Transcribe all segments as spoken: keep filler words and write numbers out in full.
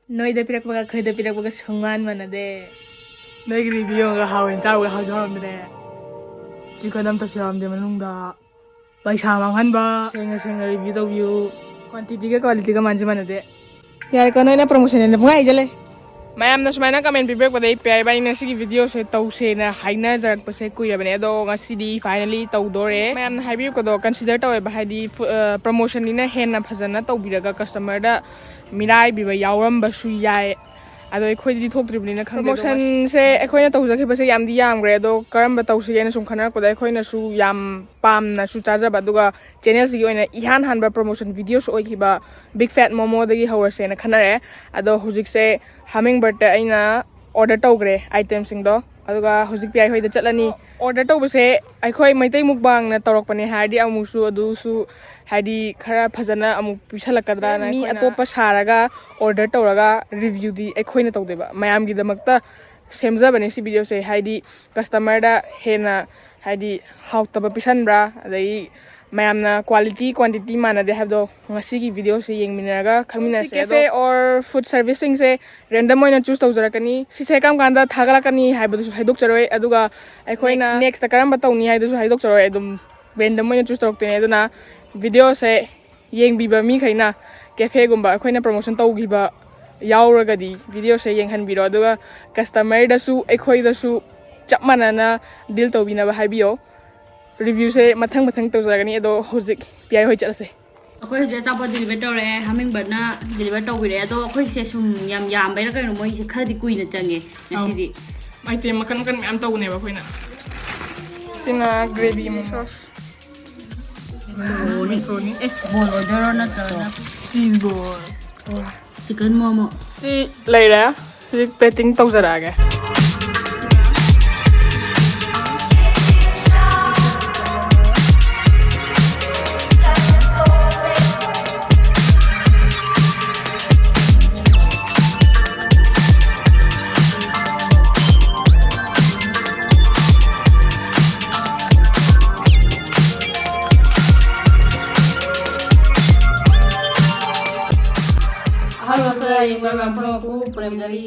ꯅꯣꯏꯗ ꯄꯤꯔꯛꯄꯒ ꯑꯩꯈꯣꯏꯗ ꯄꯤꯔꯛꯄꯒ ꯁꯨꯡꯃꯥꯟ ꯃꯥꯟꯅꯗꯦ꯫ ꯅꯣꯏꯒꯤ ꯔꯤꯚꯤꯌꯨꯒ ꯍꯥꯎꯋꯦꯅ ꯆꯥꯔꯨꯒ ꯍꯥꯎꯁꯨ ꯍꯥꯎꯔꯝꯗ꯭ꯔꯦ꯫ ꯆꯤꯛꯀꯟ ꯑꯝꯇꯁꯨ ꯌꯥꯎꯔꯝꯗꯦ ꯃꯅꯨꯡꯗ꯫ ꯄꯩꯁꯥ ꯃꯥꯡꯍꯟꯕ꯫ ꯁꯦꯡꯅ ꯁꯦꯡꯅ ꯔꯤꯚꯤꯌꯨ ꯇꯧꯕꯤꯌꯨ꯫ ꯀ꯭ꯋꯥꯟꯇꯤꯇꯤꯒ ꯀ꯭ꯋꯥꯂꯤꯇꯤꯒ ꯃꯥꯟꯁꯤ ꯃꯥꯟꯅꯗꯦ꯫ ꯌꯥꯔꯦꯀꯣ, ꯅꯣꯏꯅ ꯄ꯭ꯔꯣꯃꯣꯁꯟ ꯍꯥꯏꯅ ꯄꯨꯡꯍꯥꯏ ꯍꯥꯏꯖꯜꯂꯦ꯫ ꯃꯌꯥꯝꯅ ꯁꯨꯃꯥꯏꯅ ꯀꯃꯦꯟ ꯄꯤꯕꯤꯔꯛꯄꯗ ꯑꯩ ꯄꯤꯌꯥꯏ ꯏꯕꯥꯅꯤꯅ ꯁꯤꯒꯤ ꯚꯤꯗꯤꯑꯣꯁꯦ ꯇꯧꯁꯦꯅ ꯍꯥꯏꯅꯖꯔꯛꯄꯁꯦ ꯀꯨꯏꯔꯕꯅꯦ, ꯑꯗꯣ ꯉꯁꯤꯗꯤ ꯐꯥꯏꯅꯦꯂꯤ ꯇꯧꯗꯣꯔꯦ꯫ ꯃꯌꯥꯝꯅ ꯍꯥꯏꯕꯤꯔꯛꯄꯗꯣ ꯀꯟꯁꯤꯗꯔ ꯇꯧꯋꯦꯕ, ꯍꯥꯏꯗꯤ ꯐꯨ-, ꯑ, ꯄ꯭ꯔꯣꯃꯣꯁꯟꯅꯤꯅ ꯍꯦꯟꯅ ꯐꯖꯅ ꯇꯧꯕꯤꯔꯒ ꯀꯁꯇꯃꯔꯗ ꯃꯤꯔꯥꯏꯕꯤꯕ ꯌꯥꯎꯔꯝꯕꯁꯨ ꯌꯥꯏ꯫ ꯑꯗꯣ ꯑꯩꯈꯣꯏꯗꯗꯤ ꯊꯣꯛꯇ꯭ꯔꯤꯕꯅꯤꯅ ꯈꯪꯗꯦ꯫ ꯑꯗꯣ ꯄ꯭ꯔꯣꯃꯣꯁꯟꯁꯦ ꯑꯩꯈꯣꯏꯅ ꯇꯧꯖꯈꯤꯕꯁꯦ ꯌꯥꯝꯗꯤ ꯌꯥꯝꯈ꯭ꯔꯦ, ꯑꯗꯣ ꯀꯔꯝꯕ ꯇꯧꯁꯤꯒꯦꯅ ꯁꯨꯝ ꯈꯟꯅꯔꯛꯄꯗ ꯑꯩꯈꯣꯏꯅꯁꯨ ꯌꯥꯝ ꯄꯥꯝꯅꯁꯨ ꯆꯥꯖꯕ, ꯑꯗꯨꯒ ꯆꯦꯅꯦꯜꯁꯤꯒꯤ ꯑꯣꯏꯅ ꯏꯍꯥꯟ ꯍꯥꯟꯕ ꯄ꯭ꯔꯣꯃꯣꯁꯟ ꯚꯤꯗꯤꯑꯣꯁꯨ ꯑꯣꯏꯈꯤꯕ ꯕꯤꯛ ꯐꯦꯠ ꯃꯣꯃꯣꯗꯒꯤ ꯍꯧꯔꯁꯦꯅ ꯈꯟꯅꯔꯦ꯫ ꯑꯗꯣ ꯍꯧꯖꯤꯛꯁꯦ ꯍꯃꯤꯡ ꯕꯔꯠꯇ ꯑꯩꯅ ꯑꯣꯔꯗꯔ ꯇꯧꯈ꯭ꯔꯦ ꯑꯥꯏꯇꯦꯝꯁꯤꯡꯗꯣ, ꯑꯗꯨꯒ ꯍꯧꯖꯤꯛ ꯄꯤꯌꯥꯏ ꯍꯣꯏꯗ ꯆꯠꯂꯅꯤ꯫ ꯑꯣꯔꯗꯔ ꯇꯧꯕꯁꯦ ꯑꯩꯈꯣꯏ ꯃꯩꯇꯩ ꯃꯨꯛꯕꯥꯡꯅ ꯇꯧꯔꯛꯄꯅꯦ ꯍꯥꯏꯔꯗꯤ ꯑꯃꯨꯛꯁꯨ ꯑꯗꯨꯁꯨ ꯍꯥꯏꯗꯤ ꯈꯔ ꯐꯖꯅ ꯑꯃꯨꯛ ꯄꯤꯁꯜꯂꯛꯀꯗ꯭ꯔꯥꯅ ꯃꯤ ꯑꯩꯈꯣꯏꯅ ꯑꯇꯣꯞꯄ ꯁꯥꯔꯒ ꯑꯣꯔꯗꯔ ꯇꯧꯔꯒ ꯔꯤꯚ꯭ꯌꯨꯗꯤ ꯑꯩꯈꯣꯏꯅ ꯇꯧꯗꯣꯏꯕ, ꯃꯌꯥꯝꯒꯤꯗꯃꯛꯇ ꯁꯦꯝꯖꯕꯅꯦ ꯁꯤ ꯚꯤꯗꯤꯑꯣꯁꯦ꯫ ꯍꯥꯏꯗꯤ ꯀꯁꯇꯃꯔꯗ ꯍꯦꯟꯅ ꯍꯥꯏꯗꯤ ꯍꯥꯎꯇꯕ ꯄꯤꯁꯟꯕ꯭ꯔꯥ, ꯑꯗꯒꯤ ꯃꯌꯥꯝꯅ ꯀ꯭ꯋꯥꯂꯤꯇꯤ ꯀ꯭ꯋꯥꯟꯇꯤꯇꯤ ꯃꯥꯟꯅꯗꯦ ꯍꯥꯏꯕꯗꯣ ꯉꯁꯤꯒꯤ ꯚꯤꯗꯤꯑꯣꯁꯦ ꯌꯦꯡꯃꯤꯟꯅꯔꯒ ꯈꯪꯃꯤꯟꯅꯁꯦ꯫ ꯁꯤ ꯑꯗꯣ cafe or food servicingꯁꯦ random ꯑꯣꯏꯅ ꯆꯨꯁ ꯇꯧꯖꯔꯛꯀꯅꯤ꯫ ꯁꯤꯁꯦ ꯀꯔꯝ ꯀꯥꯟꯗ ꯊꯥꯒꯠꯂꯛꯀꯅꯤ ꯍꯥꯏꯕꯗꯨꯁꯨ ꯍꯥꯏꯗꯣꯛꯆꯔꯣꯏ, ꯑꯗꯨꯒ ꯑꯩꯈꯣꯏꯅ next, nextꯇ ꯀꯔꯝꯕ ꯇꯧꯅꯤ ꯍꯥꯏꯗꯨꯁꯨ ꯍꯥꯏꯗꯣꯛꯆꯔꯣꯏ꯫ ꯑꯗꯨꯝ random ꯑꯣꯏꯅ ꯆꯨꯁ ꯇꯧꯔꯛꯇꯣꯏꯅꯦ꯫ ꯑꯗꯨꯅ ꯚꯤꯗꯤꯑꯣꯁꯦ ꯌꯦꯡꯕꯤꯕ ꯃꯤꯈꯩꯅ ꯀꯦꯐꯦꯒꯨꯝꯕ ꯑꯩꯈꯣꯏꯅ ꯄ꯭ꯔꯣꯃꯣꯁꯟ ꯇꯧꯈꯤꯕ ꯌꯥꯎꯔꯒꯗꯤ ꯚꯤꯗꯤꯑꯣꯁꯦ ꯌꯦꯡꯍꯟꯕꯤꯔꯣ, ꯑꯗꯨꯒ ꯀꯁꯇꯃꯔꯗꯁꯨ ꯑꯩꯈꯣꯏꯗꯁꯨ ꯆꯞ ꯃꯥꯟꯅꯅ ꯗꯤꯜ ꯇꯧꯕꯤꯅꯕ ꯍꯥꯏꯕꯤꯌꯣ꯫ ꯔꯤꯚ꯭ꯌꯨꯁꯦ ꯃꯊꯪ ꯃꯊꯪ ꯇꯧꯖꯔꯛꯀꯅꯤ, ꯑꯗꯣ ꯍꯧꯖꯤꯛ ꯄꯤꯌꯥꯏ ꯍꯣꯏ ꯆꯠꯂꯁꯦ꯫ ꯑꯩꯈꯣꯏ ꯍꯧꯖꯤꯛ ꯑꯆꯥꯄꯣꯠ ꯗꯤꯂꯤꯚꯔ ꯇꯧꯔꯛꯑꯦ, ꯍꯃꯤꯡꯕꯔꯠꯅ ꯗꯤꯂꯤꯚꯔ ꯇꯧꯕꯤꯔꯛꯑꯦ꯫ ꯑꯗꯣ ꯑꯩꯈꯣꯏꯁꯦ ꯁꯨꯝ ꯌꯥꯝ ꯌꯥꯝꯕꯩꯔꯥ ꯀꯩꯅꯣ, ꯃꯣꯏꯁꯦ ꯈꯔꯗꯤ ꯀꯨꯏꯅ ꯆꯪꯉꯦ ꯉꯁꯤꯗꯤ꯫ ꯑꯥꯏꯇꯦꯝ ꯃꯈꯟ ꯃꯈꯟ ꯃꯌꯥꯝ ꯇꯧꯕꯅꯦꯕ ꯑꯩꯈꯣꯏꯅ꯫ ꯁꯤꯅ ꯒ꯭ꯔꯦꯚꯤ ꯃꯣꯃꯣ꯫ ꯃꯦꯀ꯭ꯔꯣꯅꯤ꯫ ꯑꯦ, ꯕꯣꯜ ꯑꯣꯏꯗꯣꯏꯔꯣ ꯅꯠꯇ꯭ꯔꯒꯅ ꯆꯤꯁ ꯕꯣꯜ꯫ ꯆꯤꯀꯟ ꯃꯣꯃꯣ꯫ ꯁꯤ ꯂꯩꯔꯦ꯫ ꯍꯧꯖꯤꯛ ꯄꯦꯇꯤꯡ ꯇꯧꯖꯔꯛꯑꯒꯦ꯫ ꯑꯍꯥꯟꯕ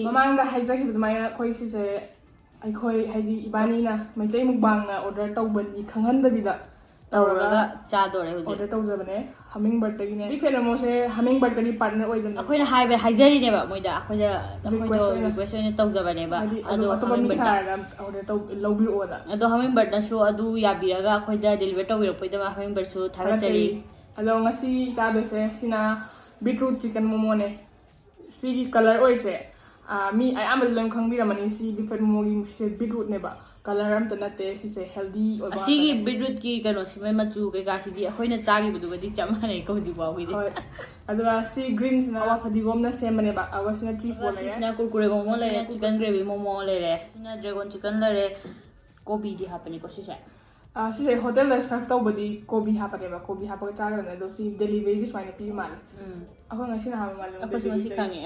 ꯃꯃꯥꯡꯗ ꯍꯥꯏꯖꯈꯤꯕ ꯑꯗꯨꯃꯥꯏꯅ ꯑꯩꯈꯣꯏ ꯁꯤꯁꯦ ꯑꯩꯈꯣꯏ ꯍꯥꯏꯗꯤ ꯏꯕꯥꯅꯤꯅ ꯃꯩꯇꯩ ꯃꯨꯛꯕꯥꯡꯅ ꯑꯣꯔꯗꯔ ꯇꯧꯕꯅꯤ ꯈꯪꯍꯟꯗꯕꯤꯗ ꯇꯧꯔꯒ ꯆꯥꯗꯣꯔꯦ ꯍꯧꯖꯤꯛ꯫ ꯑꯣꯔꯗꯔ ꯇꯧꯖꯕꯅꯦ ꯍꯃꯤꯡ ꯕꯔꯠꯇꯒꯤꯅꯦ꯫ ꯕꯤꯛ ꯐꯦꯠ ꯃꯣꯃꯣꯁꯦ ꯍꯃꯤꯡ ꯕꯔꯠꯀꯗꯤ ꯄꯥꯔꯠꯅꯔ ꯑꯣꯏꯗꯅ ꯑꯩꯈꯣꯏꯅ ꯍꯥꯏꯕ ꯍꯥꯏꯖꯔꯤꯅꯦꯕ ꯃꯣꯏꯗ, ꯑꯩꯈꯣꯏꯗ ꯑꯩꯈꯣꯏꯗꯣ Request ꯑꯣꯏꯅ꯫ ꯔꯤꯀ꯭ꯋꯦꯁ ꯑꯣꯏꯅ ꯇꯧꯖꯕꯅꯦꯕ꯫ ꯍꯥꯏꯗꯤ ꯑꯗꯣ ꯑꯗꯨꯝ ꯑꯇꯣꯞꯄ ꯃꯤ ꯍꯃꯤꯡ ꯕꯔꯠꯇ ꯍꯥꯏꯔꯒ ꯑꯣꯔꯗꯔ ꯇꯧ ꯂꯧꯕꯤꯔꯛꯑꯣꯅ꯫ ꯑꯗꯣ ꯍꯃꯤꯡ ꯕꯔꯠꯅꯁꯨ ꯑꯗꯨ ꯌꯥꯕꯤꯔꯒ ꯑꯩꯈꯣꯏꯗ ꯗꯦꯂꯤꯚꯔ ꯇꯧꯕꯤꯔꯛꯄꯩꯗꯃꯛ ꯍꯃꯤꯡ ꯕꯔꯠꯁꯨ ꯊꯥꯒꯠꯆꯔꯤ꯫ ꯑꯗꯣ ꯉꯁꯤ ꯆꯥꯗꯣꯏꯁꯦ ꯁꯤꯅ ꯕꯤꯠꯔꯨꯠ ꯆꯤꯀꯟ ꯃꯣꯃꯣꯅꯦ꯫ ꯁꯤꯒꯤ ꯀꯂꯔ ꯑꯣꯏꯔꯤꯁꯦ, ꯑꯥ, ꯃꯤ ꯑꯌꯥꯝꯕꯗꯤ ꯂꯣꯏ ꯈꯪꯕꯤꯔꯝꯃꯅꯤ, ꯁꯤ ꯕꯤꯠꯔꯨꯠ ꯃꯣꯃꯣꯒꯤ ꯁꯤꯁꯦ ꯕꯤꯠꯔꯨꯠꯅꯦꯕ꯫ ꯀꯂꯔ ꯑꯝꯇ ꯅꯠꯇꯦ ꯁꯤꯁꯦ, ꯍꯦꯜꯗꯤ ꯑꯣꯏꯕ ꯑꯁꯤꯒꯤ ꯉꯥꯛꯇꯅꯦ꯫ ꯕꯤꯠꯔꯨꯠꯀꯤ ꯀꯩꯅꯣꯁꯤꯃ ꯃꯆꯨ ꯀꯩꯀꯥꯁꯤꯗꯤ ꯑꯩꯈꯣꯏꯅ ꯆꯥꯈꯤꯕꯗꯨꯒꯗꯤ ꯆꯞ ꯃꯥꯟꯅꯩꯀꯣ ꯍꯧꯖꯤꯛ ꯐꯥꯎꯒꯤꯗꯤ꯫ ꯍꯣꯏ꯫ ꯑꯗꯨꯒ ꯁꯤ ꯒ꯭ꯔꯤꯟꯁꯤꯅ ꯐꯗꯤꯒꯣꯝꯅ ꯁꯦꯝꯕꯅꯦꯕ, ꯑꯗꯨꯒ ꯁꯤꯅ ꯆꯤꯁ ꯕꯣꯜ ꯂꯩꯔꯦ꯫ ꯁꯤꯁꯤꯅ ꯀꯨꯔꯀꯨꯔꯦ ꯃꯣꯃꯣ ꯂꯩꯔꯦ, ꯆꯤꯀꯟ ꯒ꯭ꯔꯦꯚꯤ ꯃꯣꯃꯣ ꯂꯩꯔꯦ, ꯁꯤꯅ ꯗ꯭ꯔꯦꯒꯣꯟ ꯆꯤꯀꯟ ꯂꯩꯔꯦ, ꯀꯣꯕꯤꯗꯤ ꯍꯥꯞꯄꯅꯤꯀꯣ ꯁꯤꯁꯦ꯫ ꯑꯥ, ꯁꯤꯁꯦ ꯍꯣꯇꯦꯜꯗ ꯁꯔꯐ ꯇꯧꯕꯗꯤ ꯀꯣꯕꯤ ꯍꯥꯞꯄꯅꯦꯕ, ꯀꯣꯕꯤ ꯍꯥꯞꯄꯒ ꯆꯥꯒꯗꯕꯅꯦ꯫ ꯑꯗꯣ ꯁꯤ ꯗꯦꯂꯤꯚꯔꯤꯗꯤ ꯁꯨꯃꯥꯏꯅ ꯄꯤꯕ ꯃꯥꯜꯂꯦ꯫ ꯎꯝ꯫ ꯑꯩꯈꯣꯏ ꯉꯁꯤꯅ ꯍꯥꯞꯄ ꯃꯥꯜꯂꯦ꯫ ꯑꯩꯈꯣꯏꯁꯨ ꯉꯁꯤ ꯈꯪꯉꯦ꯫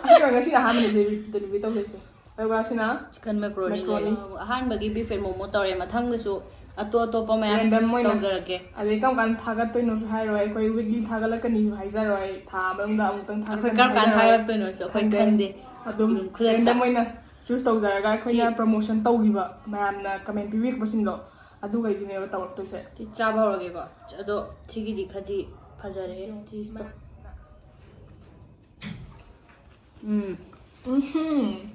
ꯑꯁꯤꯅ ꯉꯁꯤꯅ ꯑꯍꯥꯟꯕꯅꯦ ꯗꯦꯂꯤꯚꯔꯤ ꯇꯧꯖꯩꯁꯦ꯫ ꯑꯗꯨꯒ ꯁꯤꯅ ꯆꯤꯀꯟ ꯃꯦꯀ꯭ꯔꯣꯅꯤ꯫ ꯃꯦꯀ꯭ꯔꯣꯅꯤ꯫ ꯑꯍꯥꯟꯕꯒꯤ ꯕꯤꯐ ꯑꯦꯟ ꯃꯣꯃꯣ ꯇꯧꯔꯦ, ꯃꯊꯪꯗꯁꯨ ꯑꯇꯣꯞ ꯑꯇꯣꯞꯄ ꯃꯌꯥꯝ ꯔꯦꯟꯗꯝ ꯑꯣꯏꯅ꯫ ꯇꯧꯖꯔꯛꯀꯦ꯫ ꯑꯗꯩ ꯀꯔꯝ ꯀꯥꯟꯗ ꯊꯥꯒꯠꯇꯣꯏꯅꯣꯁꯨ ꯍꯥꯏꯔꯣꯏ, ꯑꯩꯈꯣꯏ ꯋꯤꯛꯂꯤ ꯊꯥꯒꯠꯂꯛꯀꯅꯤꯁꯨ ꯍꯥꯏꯖꯔꯣꯏ, ꯊꯥ ꯑꯃꯔꯣꯝꯗ ꯑꯃꯨꯛꯇꯪ ꯑꯩꯈꯣꯏ ꯊꯥꯒꯠꯀꯅꯤ ꯀꯔꯝ ꯀꯥꯟꯗ ꯍꯥꯏꯖꯔꯣꯏ꯫ ꯊꯥꯒꯠꯂꯛꯇꯣꯏꯅꯣꯁꯨ ꯑꯩꯈꯣꯏ ꯈꯪꯗꯦ꯫ ꯈꯪꯗꯦ꯫ ꯑꯗꯨꯝ ꯈꯨꯗꯛꯇ꯫ ꯔꯦꯟꯗꯝ ꯑꯣꯏꯅ ꯆꯨꯁ ꯇꯧꯖꯔꯒ ꯑꯩꯈꯣꯏꯅ ꯁꯤ- ꯄ꯭ꯔꯃꯣꯁꯟ ꯇꯧꯈꯤꯕ ꯃꯌꯥꯝꯅ ꯀꯃꯦꯟ ꯄꯤꯕꯤꯔꯛꯄꯁꯤꯡꯗꯣ ꯑꯗꯨꯈꯩꯗꯨꯅꯦꯕ ꯇꯧꯔꯛꯇꯣꯏꯁꯦ꯫ ꯁꯤ ꯆꯥꯕ ꯍꯧꯔꯒꯦꯀꯣ꯫ ꯑꯗꯣ ꯁꯤꯒꯤꯗꯤ ꯈꯔꯗꯤ ꯐꯖꯔꯦ ꯆꯤꯁꯇꯣ꯫ ꯎꯝ꯫ ꯎꯝꯍꯨꯝ꯫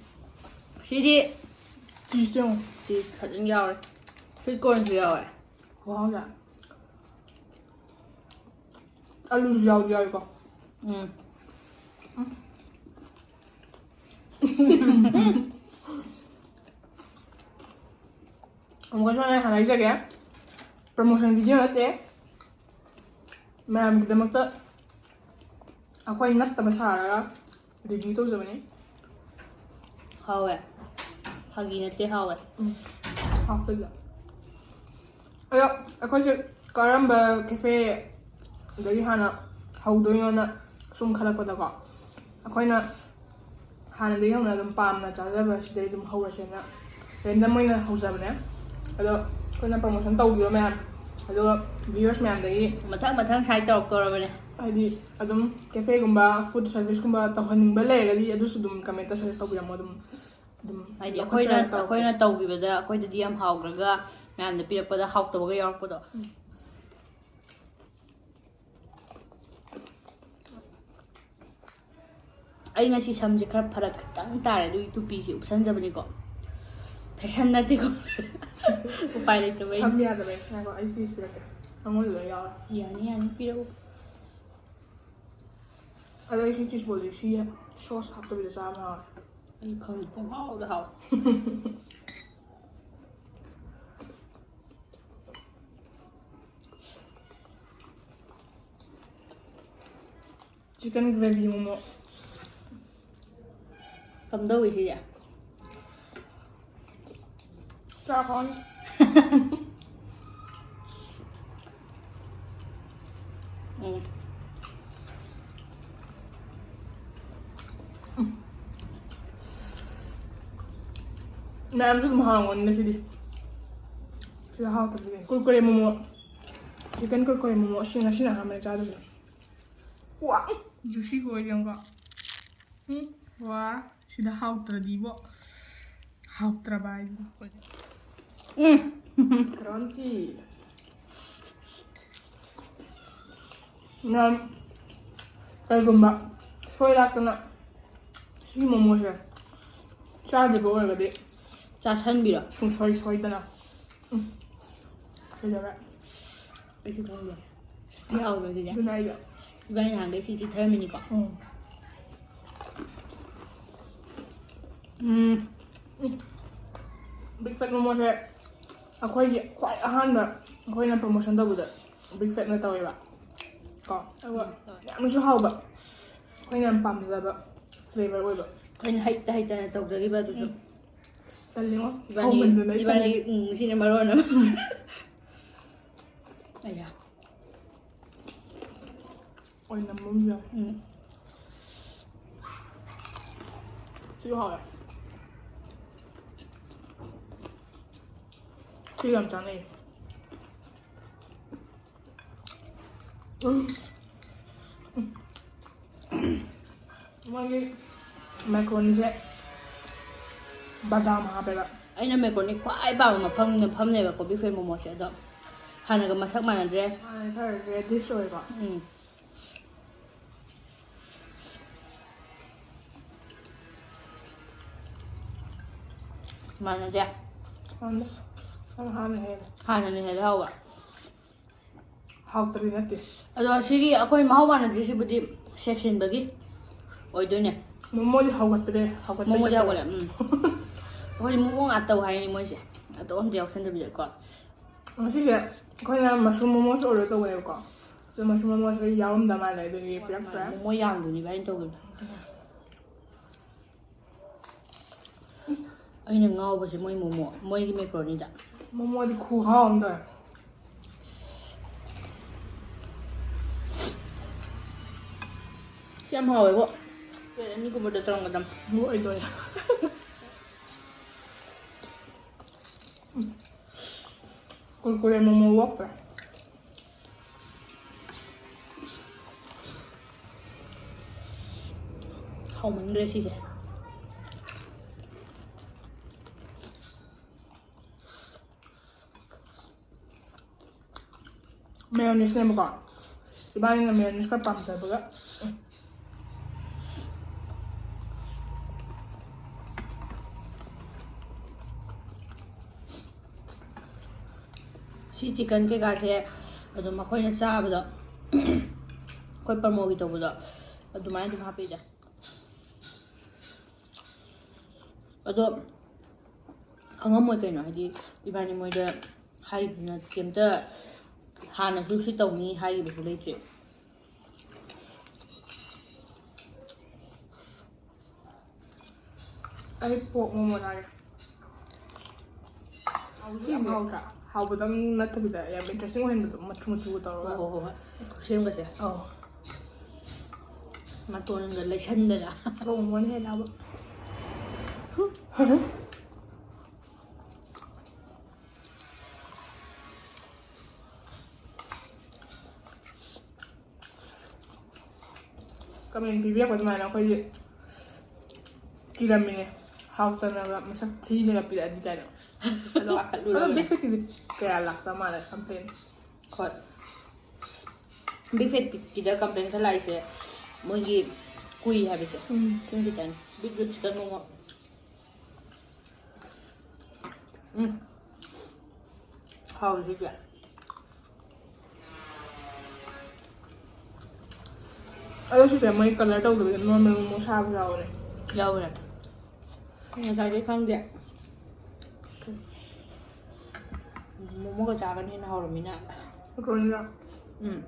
ꯁꯤꯗꯤ ꯆꯤꯁ ꯌꯦꯡꯉꯣ꯫ ꯆꯤꯁ ꯐꯖꯅ ꯌꯥꯎꯔꯦ꯫ ꯁ꯭ꯋꯤꯠ ꯀꯣꯔꯟꯁꯨ ꯌꯥꯎꯔꯦ꯫ ꯈꯨꯍꯥꯎꯁꯦ꯫ ꯑꯂꯨꯁꯨ ꯌꯥꯎꯗꯤ ꯌꯥꯎꯏꯀꯣ꯫ ꯎꯝ꯫ ꯑꯃꯨꯛꯀꯁꯨ ꯑꯩ ꯍꯥꯟꯅ ꯍꯥꯏꯖꯒꯦ, ꯄ꯭ꯔꯃꯣꯁꯟ ꯚꯤꯗꯤꯑꯣ ꯅꯠꯇꯦ, ꯃꯌꯥꯝꯒꯤꯗꯃꯛꯇ ꯑꯩꯈꯣꯏ ꯅꯠꯇꯕ ꯁꯥꯔꯒ ꯔꯤꯚ꯭ꯌꯨ ꯇꯧꯖꯕꯅꯤ꯫ ꯍꯥꯎꯋꯦ꯫ ꯐꯥꯒꯤ ꯅꯠꯇꯦ, ꯍꯥꯎꯋꯦ꯫ ꯎꯝ, ꯍꯥꯎꯇꯣꯏꯗ꯫ ꯑꯗꯣ ꯑꯩꯈꯣꯏꯁꯦ ꯀꯔꯝꯕ ꯀꯦꯐꯦꯗꯒꯤ ꯍꯥꯟꯅ ꯍꯧꯗꯣꯏꯅꯣꯅ ꯁꯨꯝ ꯈꯜꯂꯛꯄꯗꯀꯣ, ꯑꯩꯈꯣꯏꯅ ꯍꯥꯟꯅꯗꯒꯤ ꯍꯧꯅ ꯑꯗꯨꯝ ꯄꯥꯝꯅ ꯆꯥꯖꯕ ꯁꯤꯗꯩ ꯑꯗꯨꯝ ꯍꯧꯔꯁꯦꯅ ꯔꯦꯟꯗꯝ ꯑꯣꯏꯅ ꯍꯧꯖꯕꯅꯦ꯫ ꯑꯗꯣ ꯑꯩꯈꯣꯏꯅ ꯄ꯭ꯔꯃꯣꯁꯟ ꯇꯧꯈꯤꯕ ꯃꯌꯥꯝ, ꯑꯗꯨꯒ ꯚ꯭ꯌꯨꯋꯔꯁ ꯃꯌꯥꯝꯗꯒꯤ ꯃꯊꯪ ꯃꯊꯪ ꯁꯥꯏ ꯇꯧꯔꯛꯇꯧꯔꯕꯅꯦ꯫ ꯍꯥꯏꯗꯤ ꯑꯗꯨꯝ cafe ꯒꯨꯝꯕ food service ꯀꯨꯝꯕ ꯇꯧꯍꯟꯅꯤꯡꯕ ꯂꯩꯔꯒꯗꯤ ꯑꯗꯨꯁꯨ ꯑꯗꯨꯝ comment ꯗ suggest ꯇꯧꯕꯤꯔꯝꯃꯣ ꯑꯗꯨꯝ ꯑꯗꯨꯝ ꯍꯥꯏꯗꯤ ꯑꯗꯨꯝ ꯑꯩꯈꯣꯏꯅ ꯈꯣꯠꯆꯔ ꯇꯧꯔꯛꯀꯦ꯫ ꯑꯩꯈꯣꯏꯅ ꯇꯧꯈꯤꯕꯗ ꯑꯩꯈꯣꯏꯗꯗꯤ ꯌꯥꯝ ꯍꯥꯎꯈ꯭ꯔꯒ ꯃꯌꯥꯝꯗ ꯄꯤꯔꯛꯄꯗ ꯍꯥꯎꯇꯕꯒ ꯌꯥꯎꯔꯛꯄꯗꯣ꯫ ꯑꯩ ꯉꯁꯤ ꯁꯝꯁꯦ ꯈꯔ ꯐꯔꯛ ꯈꯤꯇꯪ ꯇꯥꯔꯦ, ꯑꯗꯨꯒꯤ ꯇꯨꯄꯤꯁꯦ ꯎꯞꯁꯟꯖꯕꯅꯤꯀꯣ꯫ Fashion ꯅꯠꯇꯦꯀꯣ꯫ ꯎꯄꯥꯏ ꯂꯩꯇꯕꯩ꯫ ꯁꯝ ꯌꯥꯗꯕꯩ ꯉꯥꯏꯈꯣ ꯑꯩ cheese ꯄꯤꯔꯛꯀꯦ꯫ ꯑꯩꯉꯣꯟꯗ ꯂꯣꯏ ꯌꯥꯎꯔꯦ꯫ ꯌꯥꯅꯤ ꯌꯥꯅꯤ, ꯄꯤꯔꯛꯎ꯫ ꯑꯗꯣ ꯑꯩꯁꯨ cheese ball ꯁꯦ ꯁꯤ sauce ꯍꯥꯞꯇꯕꯤꯗ ꯆꯥꯕ ꯌꯥꯎꯔꯦ꯫ ꯑꯩ ꯈꯪꯗꯦ, ꯄꯨꯡꯍꯥꯎꯗ ꯍꯥꯎ꯫ Chicken gravy momo. ꯀꯝꯗꯧꯏ ꯁꯤꯁꯦ? ꯆꯥꯈꯣ꯫ ꯎꯝ꯫ ꯃꯌꯥꯝꯁꯨ ꯑꯗꯨꯝ ꯍꯥꯎꯔꯝꯒꯅꯤꯗ ꯁꯤꯗꯤ꯫ ꯁꯤꯗ ꯍꯥꯎꯇꯕꯁꯦ ꯀꯩꯅꯣ? Kurkure momo. Chicken kurkure momo. ꯑꯁꯤ ꯉꯁꯤꯅ ꯑꯍꯥꯟꯕꯅꯦ ꯆꯥꯗꯣꯏꯁꯦ꯫ ꯋꯥ! Juicy ꯒ ꯑꯣꯏ ꯌꯦꯡꯉꯨꯀꯣ꯫ ꯎꯝ꯫ ꯋꯥ! ꯁꯤꯗ ꯍꯥꯎꯇ꯭ꯔꯗꯤꯕꯣ꯫ ꯍꯥꯎꯇ꯭ꯔꯕ ꯍꯥꯏꯗꯨꯅꯤ꯫ ꯎꯝ꯫ Crunchy꯫ ꯅꯪ ꯀꯩꯒꯨꯝꯕ ꯁꯣꯏ ꯂꯥꯛꯇꯅ ꯁꯤ ꯃꯣꯃꯣꯁꯦ ꯆꯥꯗ꯭ꯔꯤꯕ ꯑꯣꯏꯔꯒꯗꯤ ꯆꯥꯁꯟꯕꯤꯔꯣ꯫ ꯁꯨꯡꯁꯣꯏ ꯁꯣꯏꯗꯅ꯫ ꯎꯝ꯫ ꯀꯩꯗꯧꯔꯦ? ꯑꯩꯁꯨ ꯈꯪꯗꯦ꯫ ꯌꯥꯎꯕ꯭ꯔꯥ ꯁꯤꯁꯦ? ꯑꯗꯨꯅ ꯑꯩꯁꯨ꯫ ꯏꯕꯥꯅꯤ ꯅꯍꯥꯟꯈꯩ ꯁꯤ ꯆꯤꯊꯔꯝꯃꯤꯅꯤꯀꯣ꯫ ꯎꯝ꯫ ꯎꯝ꯫ Big Fat ꯃꯣꯃꯣꯁꯦ ꯑꯩꯈꯣꯏꯒꯤ ꯈ꯭ꯋꯥꯏ ꯑꯍꯥꯟꯕ ꯑꯩꯈꯣꯏꯅ promotion ꯇꯧꯕꯗ Big Fatꯅ ꯇꯧꯋꯦꯕ꯫ ꯀꯣ꯫ ꯑꯗꯨꯒ ꯌꯥꯝꯅꯁꯨ ꯍꯥꯎꯕ꯫ ꯑꯩꯈꯣꯏꯅ ꯌꯥꯝ ꯄꯥꯝꯖꯕ flavor ꯑꯣꯏꯕ꯫ ꯑꯩꯈꯣꯏꯅ ꯍꯩꯇ ꯍꯩꯇꯅ ꯇꯧꯖꯈꯤꯕ ꯑꯗꯨꯁꯨ꯫ ꯇꯜꯂꯤꯉꯣ꯫ ꯏꯕꯥꯅꯤ, ꯍꯧꯃꯟꯗꯅ ꯑꯩ ꯏꯕꯥꯅꯤ, ꯇꯜꯂꯤ꯫ ꯎꯝ, ꯁꯤꯅ ꯃꯔꯣꯟ ꯑꯃ꯫ ꯑꯌꯥ꯫ ꯑꯣꯏꯅꯝꯕ ꯑꯃꯁꯨ ꯌꯥꯎ꯫ ꯎꯝ꯫ ꯁꯤꯁꯨ ꯍꯥꯎꯋꯦ꯫ ꯁꯤ ꯌꯥꯝ ꯆꯥꯅꯩ꯫ ꯎꯝ꯫ ꯃꯣꯏꯒꯤ ꯃꯦꯀ꯭ꯔꯣꯅꯤꯁꯦ ꯕꯗꯥꯝ ꯍꯥꯞꯄꯦꯕ꯫ ꯑꯩꯅ ꯃꯦꯀ꯭ꯔꯣꯅꯤ ꯈ꯭ꯋꯥꯏ ꯄꯥꯝꯕ ꯃꯐꯝ, ꯃꯐꯝꯅꯦꯕ ꯀꯣꯕꯤ ꯐꯦꯟ ꯃꯣꯃꯣꯁꯦ꯫ ꯑꯗꯣ ꯍꯥꯟꯅꯒ ꯃꯁꯛ ꯃꯥꯟꯅꯗ꯭ꯔꯦ꯫ ꯍꯥꯟꯅ ꯈꯔ ꯔꯦꯗꯤꯁ ꯑꯣꯏꯕ꯫ ꯎꯝ꯫ ꯃꯥꯟꯅꯗꯦ꯫ ꯃꯥꯟꯅꯗꯦ꯫ ꯅꯪ ꯍꯥꯟꯅ ꯍꯦꯜꯂꯦ꯫ ꯍꯥꯟꯅꯅ ꯍꯦꯜꯂꯦ ꯍꯥꯎꯕ꯫ ꯍꯥꯎꯇꯕꯗꯤ ꯅꯠꯇꯦ꯫ ꯑꯗꯣ ꯁꯤꯒꯤ ꯑꯩꯈꯣꯏ ꯃꯍꯥꯎ ꯃꯥꯟꯅꯗ꯭ꯔꯤꯁꯤꯕꯨꯗꯤ ꯁꯦꯐ ꯁꯤꯟꯕꯒꯤ ꯑꯣꯏꯗꯣꯏꯅꯦ꯫ ꯃꯣꯃꯣꯗꯤ ꯍꯧꯒꯠꯄꯗ ꯍꯧꯒꯠꯄ ꯃꯣꯃꯣꯗꯤ ꯍꯧꯒꯠꯂꯦ꯫ ꯎꯝ꯫ ꯑꯩꯈꯣꯏ ꯃꯣꯃꯣ ꯉꯥꯛ ꯇꯧ ꯍꯥꯏꯅꯤ ꯃꯣꯏꯁꯦ꯫ ꯑꯇꯣꯞꯄ ꯑꯝꯇ ꯌꯥꯎꯁꯟꯗꯕꯤꯗꯀꯣ꯫ ꯉꯁꯤꯁꯦ ꯑꯩꯈꯣꯏꯅ ꯃꯁꯔꯨꯝ ꯃꯣꯃꯣꯁꯨ ꯑꯣꯔꯗꯔ ꯇꯧꯋꯦꯕꯀꯣ꯫ ꯑꯗꯣ ꯃꯁꯔꯨꯝ ꯃꯣꯃꯣꯁꯨ ꯌꯥꯎꯔꯝꯗꯕ ꯃꯥꯜꯂꯦ, ꯑꯗꯨꯒꯤ ꯄꯤꯔꯛꯇ꯭ꯔꯦ꯫ ꯃꯣꯃꯣ ꯌꯥꯝꯗꯣꯏꯅꯤ ꯏꯕꯥꯅꯤ ꯇꯧꯈꯤꯕꯗꯣ꯫ ꯑꯩꯅ ꯉꯥꯎꯕꯁꯦ ꯃꯣꯏ ꯃꯣꯃꯣ, ꯃꯣꯏꯒꯤ ꯃꯦꯀ꯭ꯔꯣꯅꯤꯗ꯫ ꯃꯣꯃꯣꯗꯤ ꯈꯨꯍꯥꯎ ꯑꯃ ꯇꯧꯋꯦ꯫ ꯁꯤ ꯌꯥꯝ ꯍꯥꯎꯋꯦꯕꯣ꯫ ꯄ꯭ꯂꯦꯠ ꯑꯅꯤꯒꯨꯝꯕꯗ ꯇꯧꯔꯝꯒꯗꯝ꯫ ꯂꯣꯏꯗꯣꯔꯦ꯫ ꯀꯨꯔꯀꯨꯔꯦ ꯃꯣꯃꯣ ꯋꯣꯛꯇꯣ꯫ ꯍꯥꯎꯃꯟꯈ꯭ꯔꯦ ꯁꯤꯁꯦ꯫ ꯃꯦꯌꯣꯅꯤꯁꯅꯦꯕꯀꯣ꯫ ꯏꯕꯥꯅꯤꯅ ꯃꯦꯌꯣꯅꯤꯁ ꯈꯔ ꯄꯥꯝꯖꯕꯒ꯫ ꯁꯤ ꯆꯤꯀꯟ ꯀꯩꯀꯥꯁꯦ ꯑꯗꯨꯝ ꯑꯩꯈꯣꯏꯅ ꯆꯥꯕꯗꯣ, ꯑꯩꯈꯣꯏ ꯄ꯭ꯔꯃꯣꯒꯤ ꯇꯧꯕꯗꯣ ꯑꯗꯨꯃꯥꯏꯅ ꯑꯗꯨꯝ ꯍꯥꯞꯄꯤꯗ꯫ ꯑꯗꯣ ꯈꯪꯉꯝꯃꯣꯏ ꯀꯩꯅꯣ, ꯍꯥꯏꯗꯤ ꯏꯕꯥꯅꯤ ꯃꯣꯏꯗ ꯍꯥꯏꯕꯅ ꯀꯩꯝꯇ, ꯍꯥꯟꯅꯁꯨ ꯁꯤ ꯇꯧꯅꯤ ꯍꯥꯏꯈꯤꯕꯁꯨ ꯂꯩꯇ꯭ꯔꯤ꯫ ꯑꯩ ꯄꯣꯛ ꯃꯣꯃꯣ ꯆꯥꯒꯦ꯫ ꯍꯥꯎꯁꯨ ꯌꯥꯝ ꯁꯤꯁꯦ ꯍꯥꯎꯗ꯭ꯔꯥ? ꯍꯥꯎꯕꯗꯪ ꯅꯠꯇꯕꯤꯗ ꯌꯥꯝ ꯏꯟꯇꯔꯦꯁꯇꯤꯡ ꯑꯣꯏꯍꯟꯕꯗꯣ, ꯃꯆꯨ ꯃꯆꯨꯒ ꯍꯣꯏ, ꯇꯧꯔꯒ꯫ ꯍꯣꯏ, ꯍꯣꯏ, ꯍꯣꯏ꯫ ꯈꯨꯠꯁꯦꯝꯒꯁꯦ꯫ ꯑꯧ꯫ ꯃꯇꯣꯟꯒ ꯂꯩꯁꯟꯗꯅ꯫ ꯄꯣꯛ ꯃꯣꯃꯣꯅ ꯍꯦꯟꯅ ꯍꯥꯎꯕ꯫ ꯀꯃꯦꯟ ꯄꯤꯕꯤꯔꯛꯄ ꯑꯗꯨꯃꯥꯏꯅ ꯑꯩꯈꯣꯏꯗꯤ ꯀꯤꯔꯝꯃꯤꯅꯦ, ꯍꯥꯎꯇꯅꯒ ꯃꯁꯛ ꯊꯤꯅꯒ ꯄꯤꯔꯛꯑꯗꯤ ꯀꯥꯏꯅ꯫ ꯑꯗꯣ ꯄꯥꯈꯠꯂꯨꯔꯕꯅꯦ꯫ ꯑꯗꯣ ꯕꯤꯛ ꯐꯦꯠꯀꯤꯗꯤ ꯀꯌꯥ ꯂꯥꯛꯇ ꯃꯥꯜꯂꯦ ꯀꯝꯄ꯭ꯂꯦꯟ꯫ ꯍꯣꯏ, ꯕꯤꯛ ꯐꯦꯠꯀꯤꯗ ꯀꯝꯄ꯭ꯂꯦꯟ ꯈꯔ ꯂꯥꯛꯏꯁꯦ ꯃꯣꯏꯒꯤ ꯀꯨꯏ ꯍꯥꯏꯕꯁꯦ꯫ ꯎꯝ꯫ ꯈꯤꯇꯪ ꯈꯤꯇꯪ ꯕꯤꯛ ꯔꯨꯠꯁꯤꯗ ꯅꯣꯡꯃ ꯎꯝ꯫ ꯍꯥꯎꯋꯤ ꯁꯤꯁꯦ꯫ ꯑꯗꯣ ꯁꯤꯁꯦ ꯃꯣꯏ ꯀꯂꯔ ꯇꯧꯗꯕꯤꯗ ꯅꯣꯔꯃꯦꯜ ꯃꯣꯃꯣ ꯁꯥꯕ ꯌꯥꯎꯕꯅꯦ꯫ ꯌꯥꯎꯕꯅꯦ꯫ ꯉꯁꯥꯏꯗꯩ ꯈꯪꯗꯦ꯫ ꯃꯣꯃꯣꯒ ꯆꯥꯒꯅꯤ ꯍꯦꯟꯅ ꯍꯥꯎꯔꯝꯃꯤꯅ꯫ ꯃꯀ꯭ꯔꯣꯅꯤꯒ꯫ ꯎꯝ꯫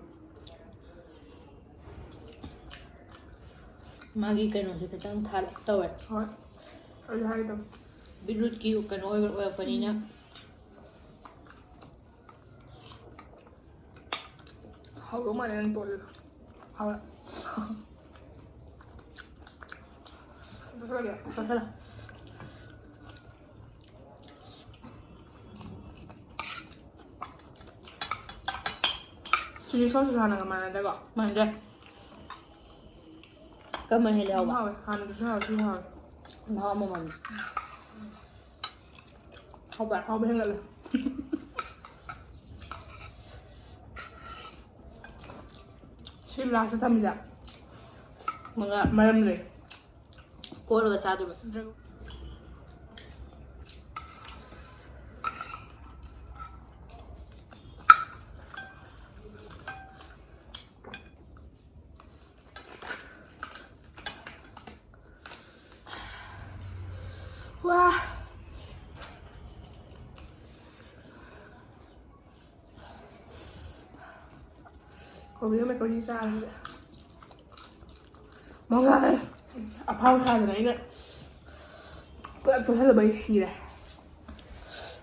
ꯃꯥꯒꯤ ꯀꯩꯅꯣꯁꯦ ꯈꯤꯇꯪ ꯊꯥꯔꯞ ꯇꯧꯋꯦ꯫ ꯍꯣꯏ꯫ ꯑꯩꯁꯨ ꯍꯥꯏꯒꯦ ꯇꯧꯕ꯫ ꯕꯤꯠꯔꯨꯠꯀꯤ ꯀꯩꯅꯣ ꯑꯣꯏꯕ-, ꯑꯣꯏꯔꯛꯄꯅꯤꯅ꯫ ꯎꯝ꯫ ꯍꯥꯎꯗꯧ ꯃꯥꯜꯂꯦ ꯅꯪ ꯇꯣꯠꯂꯤꯗꯣ꯫ ꯍꯥꯎꯔꯦ꯫ ꯆꯥꯁꯜꯂꯒꯦ꯫ ꯆꯥꯁꯜꯂꯣ꯫ ꯆꯤꯂꯤ ꯁꯣꯁꯁꯨ ꯍꯥꯟꯅꯒ ꯃꯥꯟꯅꯗꯦꯀꯣ? ꯃꯥꯟꯅꯗꯦ꯫ ꯀꯔꯝꯕꯅ ꯍꯦꯜꯂꯤ ꯍꯥꯎꯕ? ꯍꯥꯎꯋꯦ꯫ ꯍꯥꯟꯅꯗꯨꯁꯨ ꯍꯥꯎꯋꯦ, ꯁꯤꯁꯨ ꯍꯥꯎꯋꯦ꯫ ꯃꯍꯥꯎ ꯑꯃꯃꯝꯅꯤ꯫ ꯍꯥꯎꯕ꯭ꯔꯥ? ꯍꯥꯎꯕ ꯍꯦꯟꯒꯠꯂꯦ꯫ ꯁꯤ ꯂꯥꯁꯇ ꯊꯝꯃꯤꯁꯦ ꯃꯉꯥ꯫ ꯃꯔꯝ ꯂꯩ꯫ ꯀꯣꯠꯂꯒ ꯆꯥꯗꯣꯏꯕ꯫ ꯋꯥ꯫ ꯀꯣꯕꯤ ꯑꯃ ꯀꯣꯕꯤ ꯆꯥꯔꯁꯦ꯫ ꯃꯉꯥꯏ꯫ ꯑꯐꯥꯎ ꯁꯥꯗꯅ ꯑꯩꯅ ꯄꯨꯂꯞ ꯇꯣꯠꯁꯜꯂꯕ ꯑꯩ ꯁꯤꯔꯦ꯫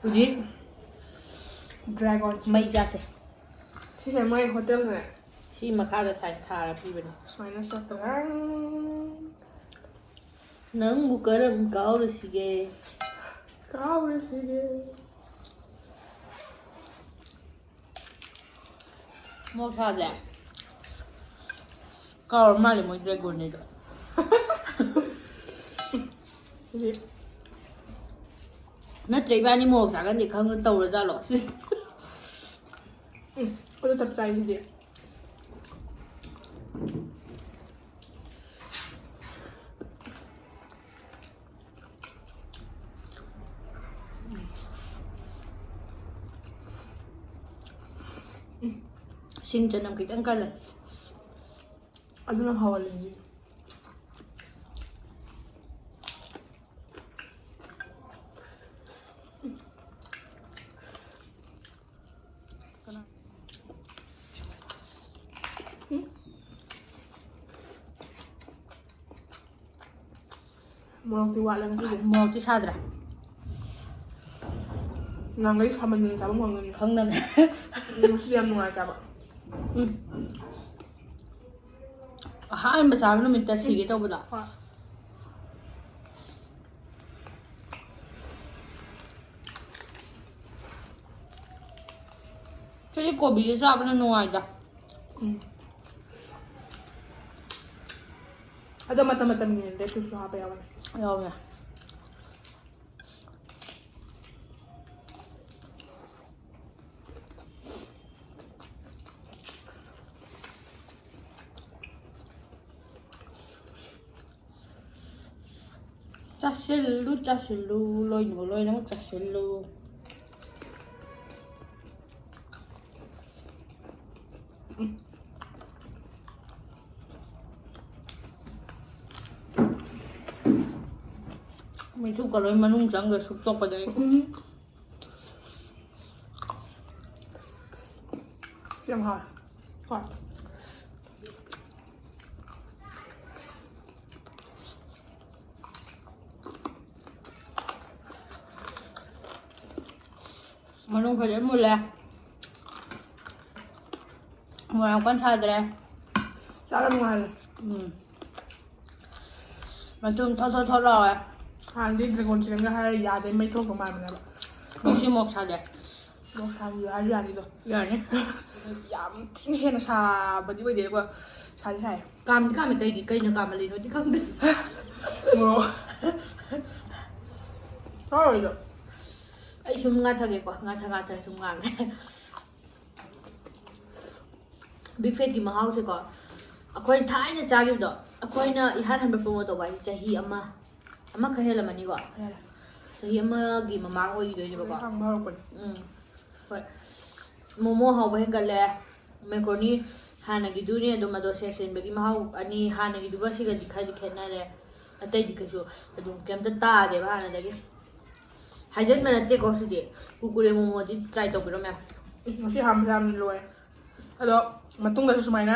ꯍꯧꯖꯤꯛ ꯗ꯭ꯔꯦꯒꯣꯟ ꯃꯩ ꯆꯥꯁꯦ꯫ ꯁꯤꯁꯦ ꯃꯣꯏ ꯍꯣꯇꯦꯜꯅꯦ꯫ ꯁꯤ ꯃꯈꯥꯗ ꯁꯥꯏ ꯊꯥꯔ ꯄꯤꯕꯅꯦ꯫ ꯁꯨꯃꯥꯏꯅ ꯆꯠꯇꯅ꯫ ꯅꯪꯕꯨ ꯀꯔꯝ ꯀꯥꯎꯔꯁꯤꯒꯦ? ꯀꯥꯎꯔꯁꯤꯒꯦ꯫ ꯃꯣꯔꯣꯛ ꯁꯥꯗꯦ? ꯀꯥꯎꯔ ꯃꯥꯜꯂꯦ ꯃꯣꯏ ꯗ꯭ꯔꯦꯒꯣꯟꯅꯦꯗꯣ꯫ ꯁꯤꯗꯤ ꯅꯠꯇ꯭ꯔ ꯏꯕꯥꯅꯤ ꯃꯣꯔꯣꯛ ꯆꯥꯒꯟꯗꯦ ꯈꯪꯅ ꯇꯧꯔꯖꯥꯠꯂꯣ? ꯎꯝ, ꯑꯗꯨ ꯆꯞ ꯆꯥꯏ ꯁꯤꯗꯤ꯫ ꯁꯤꯡ ꯆꯅꯝ ꯈꯤꯇꯪ ꯀꯜꯂꯦ꯫ ꯑꯗꯨꯅ ꯍꯥꯎꯍꯜꯂꯤꯁꯦ꯫ ꯃꯣꯔꯣꯛꯇꯤ ꯋꯥꯠꯂꯦ ꯉꯁꯤꯗꯤ꯫ ꯃꯣꯔꯣꯛꯇꯤ ꯁꯥꯗ꯭ꯔꯦ꯫ ꯅꯍꯥꯟꯈꯩ ꯁꯥꯃꯟꯗꯅ ꯆꯥꯐꯝ ꯈꯪꯗꯕꯅꯤ꯫ ꯈꯪꯗꯕꯅꯦ꯫ ꯉꯁꯤꯗꯤ ꯌꯥꯝ ꯅꯨꯡꯉꯥꯏ ꯆꯥꯕ꯫ ꯎꯝ꯫ ꯑꯍꯥꯟꯕ ꯆꯥꯕ ꯅꯨꯃꯤꯠꯇ ꯁꯤꯒꯦ ꯇꯧꯕꯗꯣ꯫ ꯍꯣꯏ꯫ ꯁꯤꯗꯤ ꯀꯣꯕꯤꯁꯦ ꯆꯥꯕꯅ ꯅꯨꯡꯉꯥꯏꯗ꯫ ꯎꯝ꯫ ꯑꯗꯣ ꯃꯇꯝ ꯃꯇꯝꯒꯤ ꯂꯦꯇꯨꯁꯁꯨ ꯍꯥꯞꯄ ꯌꯥꯎꯕꯅꯦ꯫ ꯌꯥꯎꯕꯅꯦ꯫ ꯆꯥꯁꯤꯜꯂꯨ, ꯆꯥꯁꯤꯜꯂꯨ, ꯂꯣꯏꯅꯃꯛ, ꯂꯣꯏꯅꯃꯛ ꯆꯥꯁꯤꯜꯂꯨ꯫ ꯃꯩꯊꯨꯞꯀ ꯂꯣꯏ ꯃꯅꯨꯡ ꯆꯪꯈ꯭ꯔꯦ ꯁꯨꯛꯇꯣꯛꯄꯗꯒꯤ꯫ ꯎꯝ꯫ ꯌꯥꯝ ꯍꯥꯎꯋꯦ꯫ ꯀꯣ꯫ ꯃꯅꯨꯡ ꯐꯖꯅ ꯃꯨꯜꯂꯦ꯫ ꯃꯣꯔꯣꯛ ꯌꯥꯝ ꯀꯟꯅ ꯁꯥꯗ꯭ꯔꯦ꯫ ꯆꯥꯕ ꯅꯨꯡꯉꯥꯏꯔꯦ꯫ ꯎꯝ꯫ ꯃꯇꯨꯝ ꯊꯣꯠ ꯊꯣꯠ ꯊꯣꯠ ꯂꯥꯎꯋꯦ꯫ ꯍꯥꯟꯅꯗꯤ ꯗ꯭ꯔꯦꯒꯣꯟ ꯆꯤꯀꯟꯒ ꯍꯥꯏꯔ ꯌꯥꯗꯦ, ꯃꯩ ꯊꯣꯛꯄ ꯃꯥꯟꯕꯅꯦꯕ꯫ ꯉꯁꯤ ꯃꯣꯔꯣꯛ ꯁꯥꯗꯦ꯫ ꯃꯣꯔꯣꯛ ꯁꯥꯍꯟꯕꯤꯌꯨ ꯍꯥꯏꯔꯁꯨ ꯌꯥꯅꯤꯗꯣ꯫ ꯌꯥꯅꯤ꯫ ꯌꯥꯝ ꯊꯤꯅ ꯍꯦꯟꯅ ꯁꯥꯕꯗꯤ ꯑꯣꯏꯗꯦ, ꯑꯗꯨꯒ ꯁꯥꯗꯤ ꯁꯥꯏ꯫ ꯀꯥꯝꯗꯤ ꯀꯥꯝꯃꯦ, ꯀꯩꯒꯤ ꯀꯩꯅ ꯀꯥꯝꯍꯜꯂꯤꯅꯣꯗꯤ ꯈꯪꯗꯦ꯫ ꯃꯣꯔꯣꯛ꯫ ꯆꯥꯔꯣꯏꯗꯣ꯫ ꯑꯩ ꯁꯨꯝ ꯉꯥꯊꯒꯦꯀꯣ, ꯉꯥꯊ ꯉꯥꯊ ꯁꯨꯝ ꯉꯥꯡꯉꯦ꯫ ꯕꯤꯛ ꯐꯦꯠꯀꯤ ꯃꯍꯥꯎꯁꯦꯀꯣ, ꯑꯩꯈꯣꯏꯅ ꯊꯥꯏꯅ ꯆꯥꯈꯤꯕꯗꯣ, ꯑꯩꯈꯣꯏꯅ ꯏꯍꯥꯟ ꯍꯥꯟꯕ ꯄ꯭ꯔꯣꯃꯣ ꯇꯧꯕ ꯍꯥꯏꯁꯦ ꯆꯍꯤ ꯑꯃ, ꯑꯃ ꯈꯔ ꯍꯦꯜꯂꯝꯃꯅꯤꯀꯣ꯫ ꯌꯥꯔꯦ꯫ ꯆꯍꯤ ꯑꯃꯒꯤ ꯃꯃꯥꯡ ꯑꯣꯏꯈꯤꯗꯣꯏꯅꯦꯕꯀꯣ꯫ ꯍꯥꯡꯕ ꯍꯧꯔꯛꯄꯅꯤ꯫ ꯎꯝ, ꯍꯣꯏ꯫ ꯃꯣꯃꯣ ꯍꯥꯎꯕ ꯍꯦꯟꯒꯠꯂꯦ꯫ ꯃꯦꯀ꯭ꯔꯣꯅꯤ ꯍꯥꯟꯅꯒꯤꯗꯨꯅꯦ ꯑꯗꯨꯝ, ꯑꯗꯣ ꯁꯦꯐ ꯆꯦꯟꯕꯒꯤ ꯃꯍꯥꯎ ꯑꯅꯤ ꯍꯥꯟꯅꯒꯤꯗꯨꯒ ꯁꯤꯒꯗꯤ ꯈꯔꯗꯤ ꯈꯦꯠꯅꯔꯦ꯫ ꯑꯇꯩꯗꯤ ꯀꯩꯁꯨ ꯑꯗꯨꯝ ꯀꯩꯝꯇ ꯇꯥꯗꯦꯕ ꯍꯥꯟꯅꯗꯒꯤ꯫ ꯍꯥꯏꯖꯟꯕ ꯅꯠꯇꯦꯀꯣ ꯁꯤꯗꯤ꯫ ꯀꯨꯀꯨꯔꯦ ꯃꯣꯃꯣꯗꯤ ꯇ꯭ꯔꯥꯏ ꯇꯧꯕꯤꯔꯣ ꯃꯌꯥꯝ꯫ ꯎꯝ, ꯉꯁꯤ ꯑꯍꯥꯟꯕ ꯆꯥꯕꯅꯤ ꯂꯣꯏꯔꯦ꯫ ꯑꯗꯣ ꯃꯇꯨꯡꯗꯁꯨ ꯁꯨꯃꯥꯏꯅ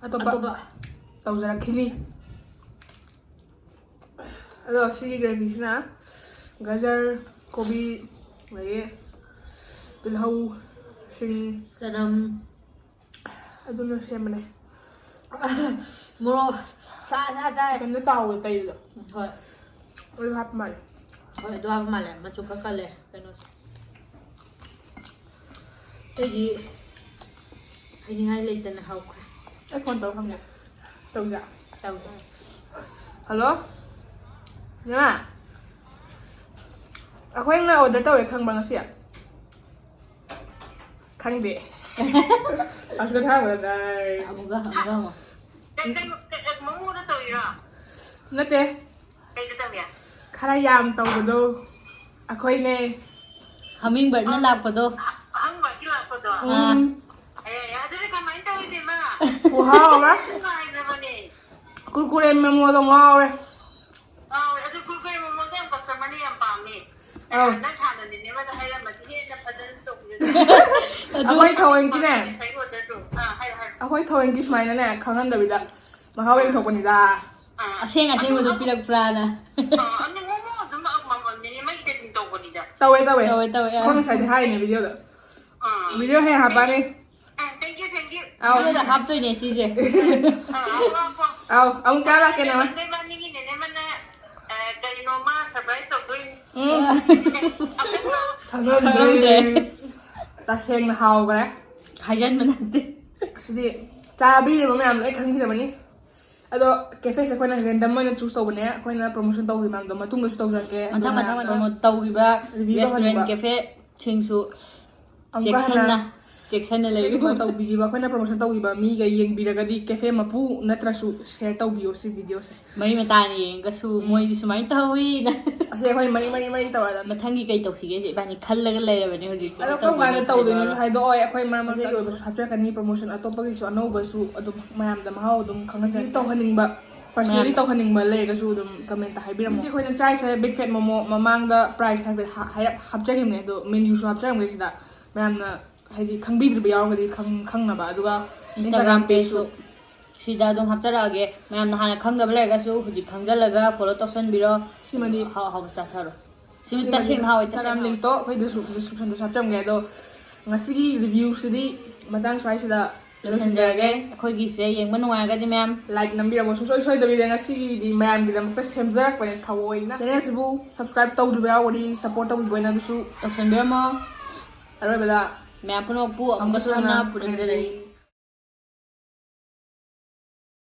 ꯑꯇꯣꯞꯄ ꯑꯇꯣꯞꯄ ꯇꯧꯖꯔꯛꯈꯤꯅꯤ꯫ ꯑꯗꯣ ꯁꯤꯒꯤ ꯒ꯭ꯔꯦꯚꯤꯁꯤꯅ ꯒꯖꯔ, ꯀꯣꯕꯤ, ꯑꯗꯒꯤ ꯇꯤꯜꯍꯧ, ꯁꯤꯡ ꯆꯅꯝ ꯑꯗꯨꯅ ꯁꯦꯝꯕꯅꯦ꯫ ꯃꯣꯔꯣꯛ ꯁꯥ ꯁꯥ ꯆꯥꯏ꯫ ꯀꯩꯅꯣ ꯇꯥꯎꯕ ꯇꯩꯕꯗꯣ ꯍꯣꯏ꯫ ꯑꯗꯨ ꯍꯥꯞꯄ ꯃꯥꯜꯂꯦ꯫ ꯍꯣꯏ, ꯑꯗꯨ ꯍꯥꯞꯄ ꯃꯥꯜꯂꯦ꯫ ꯃꯆꯨ ꯈꯔ ꯀꯜꯂꯦ ꯀꯩꯅꯣꯁꯦ꯫ ꯑꯇꯩꯗꯤ ꯍꯥꯏꯅꯤꯡꯉꯥꯏ ꯂꯩꯇꯅ ꯍꯧꯈ꯭ꯔꯦ꯫ ꯑꯩ ꯐꯣꯟ ꯇꯧꯔ ꯍꯪꯒꯦ꯫ ꯇꯧꯖꯦ꯫ ꯇꯧꯗꯦ꯫ ꯍꯜꯂꯣ꯫ ꯅꯦꯃꯥ꯫ ꯑꯩꯈꯣꯏꯅ ꯑꯣꯔꯗꯔ ꯇꯧꯋꯦ ꯈꯪꯕ꯭ꯔꯥ ꯉꯁꯤ? ꯈꯪꯗꯦ꯫ ꯑꯁ ꯀꯊꯥꯡ ꯀꯗꯥꯏ꯫ ꯑꯃꯨꯛꯀ ꯑꯃꯨꯛꯀ ꯍꯪꯉꯣ꯫ ꯀꯩ- ꯀꯩ- ꯀꯩ- ꯃꯣꯃꯣꯗ ꯇꯧꯔꯤꯔꯣ? ꯅꯠꯇꯦ꯫ ꯀꯩꯗ ꯇꯧꯒꯦ? ꯈꯔ ꯌꯥꯝ ꯇꯧꯕꯗꯣ ꯑꯩꯈꯣꯏꯅꯦ꯫ ꯍꯃꯤꯡꯕꯔꯠꯅ ꯂꯥꯛꯄꯗꯣ꯫ ꯑꯍꯪꯕꯒꯤ ꯂꯥꯛꯄꯗꯣ? ꯑꯥ꯫ ꯎꯝ꯫ ꯑꯦ, ꯑꯦ, ꯑꯗꯨꯗꯤ ꯀꯃꯥꯏꯅ ꯇꯧꯔꯤꯅꯦ, ꯃꯥ? ꯈꯨꯍꯥꯎ ꯑꯃ꯫ ꯅꯨꯡꯉꯥꯏꯖꯕꯅꯦ꯫ ꯀꯨꯔꯀꯨꯔꯦ ꯃꯣꯃꯣꯗꯣ ꯉꯥꯎꯔꯦ꯫ ꯑꯥꯎ, ꯑꯗꯨ ꯀꯨꯔꯀꯨꯔꯦ ꯃꯣꯃꯣꯗꯣ ꯌꯥꯝ ꯀꯁꯇꯃꯔꯅ ꯌꯥꯝ ꯄꯥꯝꯃꯦ꯫ ꯑꯥꯎ꯫ ꯅꯪ ꯍꯥꯟꯅ ꯅꯤꯅꯦꯃꯗ ꯍꯥꯏꯔꯝꯃꯗꯤ ꯍꯦꯟꯅ ꯐꯖꯅ ꯇꯧꯕꯤꯔꯣꯏ꯫ ꯑꯩꯈꯣꯏ ꯊꯑꯣꯏꯒꯤꯅꯦ꯫ ꯉꯁꯥꯏꯒꯤ ꯑꯣꯔꯗꯔꯗꯣ꯫ ꯑꯥ, ꯍꯥꯏꯔꯣ, ꯍꯥꯏꯔꯣ꯫ ꯑꯩꯈꯣꯏ ꯊꯑꯣꯏꯒꯤ ꯁꯨꯃꯥꯏꯅꯅꯦ ꯈꯪꯍꯟꯗꯕꯤꯗ ꯃꯍꯥꯎ ꯌꯦꯡꯊꯣꯛꯄꯅꯤꯗ꯫ ꯑꯥ. ꯑꯁꯦꯡ ꯑꯁꯦꯡꯕꯗꯣ ꯄꯤꯔꯛꯄ꯭ꯔꯥꯅ꯫ ꯑꯥ, ꯑꯗꯨ ꯃꯣꯃꯣ ꯑꯗꯨꯝ ꯃꯅꯤꯃꯩꯗ ꯑꯗꯨꯝ ꯇꯧꯕꯅꯤꯗ꯫ ꯇꯧꯋꯦ ꯇꯧꯋꯦ꯫ ꯇꯧꯋꯦ, ꯇꯧꯋꯦ, ꯑꯥ. ꯑꯩꯈꯣꯏ ꯉꯁꯥꯏꯗꯤ ꯍꯥꯏꯅꯦ ꯚꯤꯗꯤꯑꯣꯗ꯫ ꯑꯥ. ꯚꯤꯗꯤꯑꯣ ꯍꯦꯛ ꯍꯥꯞꯄꯛꯑꯅꯤ꯫ ꯑꯥ, thank you, thank you. ꯑꯥꯎ꯫ ꯚꯤꯗꯤꯑꯣꯗ ꯍꯥꯞꯇꯣꯏꯅꯦ ꯁꯤꯁꯦ꯫ ꯑꯥ, ꯍꯥꯞꯄꯣ, ꯍꯥꯞꯄꯣ. ꯑꯥꯎ, ꯑꯃꯨꯛ ꯆꯥ ꯂꯥꯛꯀꯦ ꯅꯦꯃꯥ꯫ ꯅꯣꯏꯕꯥꯅꯤꯒꯤ ꯅꯦꯅꯦꯃꯅ, ꯑ, ꯀꯔꯤꯅꯣꯃ surprise ꯇꯧꯗꯣꯏꯅꯤ. ꯎꯝ. ꯑꯃꯨꯛ ꯈꯪꯉꯝꯗ꯭ꯔꯦ꯫ ꯈꯪꯉꯝꯗ꯭ꯔꯦ꯫ ꯇꯁꯦꯡꯅ ꯍꯥꯎꯈ꯭ꯔꯦ꯫ ꯍꯥꯏꯖꯟꯕ ꯅꯠꯇꯦ꯫ ꯑꯁꯤꯗꯤ ꯆꯥꯕꯤꯔꯤꯕ ꯃꯌꯥꯝ ꯂꯣꯏ ꯈꯪꯕꯤꯔꯝꯃꯅꯤ꯫ ꯑꯗꯣ cafe ꯁꯦ ꯑꯩꯈꯣꯏꯅ random ꯑꯣꯏꯅ choose ꯇꯧꯕꯅꯦ꯫ ꯑꯩꯈꯣꯏꯅ promotion ꯇꯧꯈꯤꯕ ꯃꯌꯥꯝꯗꯣ ꯃꯇꯨꯡꯗꯁꯨ ꯇꯧꯖꯔꯛꯀꯦ꯫ ꯃꯊꯪ ꯑꯗꯨꯅ ꯃꯊꯪ ꯑꯗꯣ ꯃꯊꯪ ꯇꯧꯈꯤꯕ review restaurant ꯇꯧꯍꯟꯅꯤꯡꯕ꯫ cafe ꯁꯤꯡꯁꯨ ꯑꯃꯨꯛꯀ ꯆꯦꯛꯁꯤꯟꯅ ꯍꯟꯅ ꯆꯦꯛꯁꯤꯟꯅ ꯀꯩꯒꯨꯝꯕ ꯂꯩꯌꯨ꯫ ꯇꯧꯕꯤꯈꯤꯕ, ꯑꯩꯈꯣꯏꯅ promotion ꯇꯧꯈꯤꯕ ꯃꯤꯒ ꯌꯦꯡꯕꯤꯔꯒꯗꯤ cafe ꯃꯄꯨ ꯅꯠꯇ꯭ꯔꯁꯨ share ꯇꯧꯕꯤꯌꯣ ꯁꯤ video ꯁꯦ꯫ ꯃꯔꯤ ꯃꯇꯥꯅ ꯌꯦꯡꯉꯒꯁꯨ ꯃꯣꯏꯗꯤ ꯁꯨꯃꯥꯏꯅ ꯇꯧꯋꯤꯅ꯫ ꯑꯁꯤ ꯑꯩꯈꯣꯏ ꯃꯔꯤ ꯃꯔꯤ ꯃꯔꯤ ꯇꯧꯔꯗ꯫ ꯃꯊꯪꯒꯤ ꯀꯩ ꯇꯧꯁꯤꯒꯦꯁꯦ ꯏꯕꯥꯅꯤ ꯈꯜꯂꯒ ꯂꯩꯔꯕꯅꯦ ꯍꯧꯖꯤꯛꯁꯦ꯫ ꯑꯗꯣ ꯀꯔꯝ ꯀꯥꯟꯗ ꯇꯧꯗꯣꯏꯅꯣꯁꯨ ꯍꯥꯏꯗꯣꯛꯑꯣ꯫ ꯑꯩꯈꯣꯏ ꯃꯔꯛ ꯃꯔꯛꯇ ꯑꯣꯏꯕꯁꯨ ꯍꯥꯞꯆꯔꯛꯀꯅꯤ, promotion ꯑꯇꯣꯞꯄꯒꯤꯁꯨ ꯑꯅꯧꯕꯁꯨ ꯑꯗꯨꯝ ꯃꯌꯥꯝꯗ ꯃꯍꯥꯎ ꯑꯗꯨꯝ ꯈꯪꯍꯟꯖꯔꯛꯀꯦ꯫ ꯇꯧꯍꯟꯅꯤꯡꯕ, personally ꯃꯌꯥꯝ ꯇꯧꯍꯟꯅꯤꯡꯕ ꯂꯩꯔꯒꯁꯨ ꯑꯗꯨꯝ comment ꯍꯥꯏꯕꯤꯔꯝꯃꯣ꯫ ꯉꯁꯤ ꯑꯩꯈꯣꯏꯅ ꯆꯥꯔꯤꯁꯦ big fat momo, ꯃꯃꯥꯡꯗ price ꯍꯥꯏꯐꯦꯠ ꯍꯥ- ꯍꯥꯏꯔꯞ ꯍꯥꯞꯆꯈꯤꯕꯅꯦ, ꯑꯗꯣ menu ꯁꯨ ꯍꯥꯞꯆꯔꯝꯒꯦ ꯁꯤꯗ꯫ ꯃꯌꯥꯝꯅ ꯍꯥꯏꯗꯤ ꯈꯪꯕꯤꯗ꯭ꯔꯤꯕ ꯌꯥꯎꯔꯒꯗꯤ ꯈꯪ- ꯈꯪꯅꯕ꯫ ꯑꯗꯨꯒ Instagram page ꯁꯨ ꯁꯤꯗ ꯑꯗꯨꯝ ꯍꯥꯞꯆꯔꯛꯑꯒꯦ꯫ ꯃꯌꯥꯝꯅ ꯍꯥꯟꯅ ꯈꯪꯗꯕ ꯂꯩꯔꯒꯁꯨ ꯍꯧꯖꯤꯛ ꯈꯪꯖꯜꯂꯒ follow ꯇꯧꯁꯟꯕꯤꯔꯣ꯫ ꯁꯤꯃꯗꯤ ꯑꯍꯥꯎ ꯑꯍꯥꯎꯕ ꯆꯥꯊꯔꯣ꯫ ꯁꯤꯃꯗꯤ ꯇꯁꯦꯡꯅ ꯍꯥꯎꯋꯦ, Instagram ꯇꯁꯦꯡꯅ link ꯇꯣ ꯑꯩꯈꯣꯏ description ꯗꯁꯨ ꯍꯥꯞꯆꯔꯝꯒꯦ꯫ ꯑꯗꯣ ꯉꯁꯤꯒꯤ review ꯁꯤꯗꯤ ꯃꯇꯥꯡ ꯁ꯭ꯋꯥꯏꯁꯤꯗ ꯂꯣꯏꯁꯤꯟꯖꯔꯒꯦ꯫ ꯂꯣꯏꯁꯤꯟꯖꯔꯒꯦ꯫ ꯑꯩꯈꯣꯏꯒꯤꯁꯦ ꯌꯦꯡꯕ ꯅꯨꯡꯉꯥꯏꯔꯒꯗꯤ ꯃꯌꯥꯝ Like ꯅꯝꯕꯤꯔꯝꯃꯣ ꯁꯨꯡꯁꯣꯏ ꯁꯣꯏꯗꯕꯤꯗ꯫ ꯉꯁꯤꯒꯤꯗꯤ ꯃꯌꯥꯝꯒꯤꯗꯃꯛꯇ ꯁꯦꯝꯖꯔꯛꯄꯅꯦ ꯊꯑꯣꯏꯅ꯫ Channel ꯁꯤꯕꯨ subscribe ꯇꯧꯗ꯭ꯔꯤꯕ ꯌꯥꯎꯔꯒꯗꯤ support ꯇꯧꯕꯤꯕ ꯑꯣꯏꯅ ꯑꯗꯨꯁꯨ ꯇꯧꯁꯟꯕꯤꯔꯝꯃꯣ꯫ ꯑꯔꯣꯏꯕꯗ ꯃꯌꯥꯝ ꯄꯨꯝꯅꯃꯛꯄꯨ ꯑꯃꯨꯛꯀꯁꯨ ꯑꯃꯨꯛꯀꯁꯨ ꯍꯟꯅ ꯍꯟꯅ ꯄꯨꯟꯖꯔꯛꯏ꯫